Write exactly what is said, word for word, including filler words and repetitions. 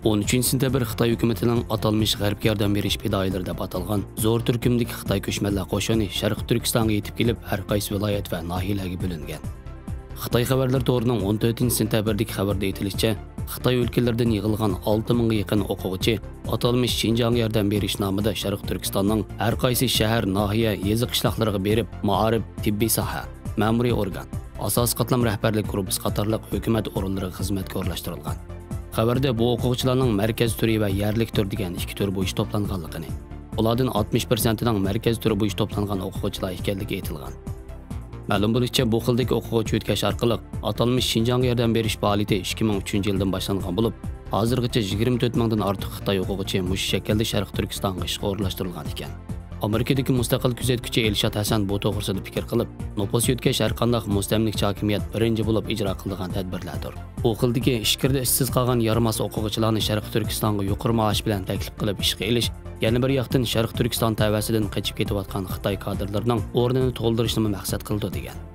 ئون ئۈچىنچى سېنتەبىر خىتاي ھۆكۈمىتىنىڭ ئاتالمىش غەربكە ياردەم بېرىش پىدائىيلىرى دەپ ئاتالغان زور تۈركۈمدىكى خىتاي كۆچمەنلەر قوشۇنى شەرقىي تۈركىستانغا يېتىپ كېلىپ، ھەر قايسى ۋىلايەت ۋە ناھىيەلەرگە بۆلۈنگەن. خىتاي خەۋەرلىرى تورىنىڭ ئون تۆتىنچى سېنتەبىردىكى خەۋىرىدە ئېيتىلىشىچە، خىتاي ئۆلكىلىرىدىن يىغىلغان ئالتە مىڭغا يېقىن ئوقۇغۇچى ئاتالمىش شىنجاڭغا ياردەم بېرىش نامىدا شەرقىي تۈركىستاننىڭ ھەر قايسى شەھەر، ناھىيە، يېزا، قىشلاقلىرىغا بېرىپ، مائارىپ، تېببىي ساھە، مەمۇرىي ئورگان، ئاساسىي قاتلام رەھبەرلىك گۇرۇپپىسى قاتارلىق ھۆكۈمەت ئورۇنلىرىغا خىزمەتكە ئورۇنلاشتۇرۇلغان. خەۋەردە بۇ ئوقۇغۇچىلارنىڭ مەركەز تۈرى ۋە يەرلىك تۈر دېگەن ئىككى تۈر بويىچە توپلانغانلىقىنى، ئۇلاردىن ئاتمىش پىرسەنتىنىڭ مەركەز تۈرى بويىچە توپلانغان ئوقۇغۇچىلار ئىكەنلىكى ئېيتىلغان. مەلۇم بولۇشىچە، بۇ خىلدىكى ئوقۇغۇچى يۆتكەش ئارقىلىق ئاتالمىش شىنجاڭغا ياردەم بېرىش پائالىيىتى ئىككى مىڭ ئۈچىنچى يىلدىن باشلانغان بولۇپ، ھازىرغىچە يىگىرمە تۆت مىڭدىن ئارتۇق خىتاي ئوقۇغۇچى مۇشۇ شەكىلدە شەرقىي تۈركىستانغا ئىشقا ئورۇنلاشتۇرۇلغان ئىكەن. ئامېرىكىدىكى مۇستەقىل كۆزەتكۈچى ئېلشات ھەسەن بۇ توغرىسىدا پىكىر قىلىپ، نوپۇس يۆتكەش ھەرقانداق مۇستەملىكىچى ھاكىمىيەت بىرىنچى بولۇپ ئىجرا قىلىدىغان تەدبىرلەردۇر. بۇ خىلدىكى ئىچكىرىدە ئىشسىز قالغان يارىماس ئوقۇغۇچىلارنى شەرقىي تۈركىستانغا يۇقىرى مائاش بىلەن تەكلىپ قىلىپ ئىشقا ئېلىش، يەنە بىر ياقتىن شەرقىي تۈركىستان تەۋەسىدىن قېچىپ كېتىۋاتقان خىتاي كادىرلىرىنىڭ ئورنىنى تولدۇرۇشنىمۇ مەقسەت قىلىدۇ، دېگەن.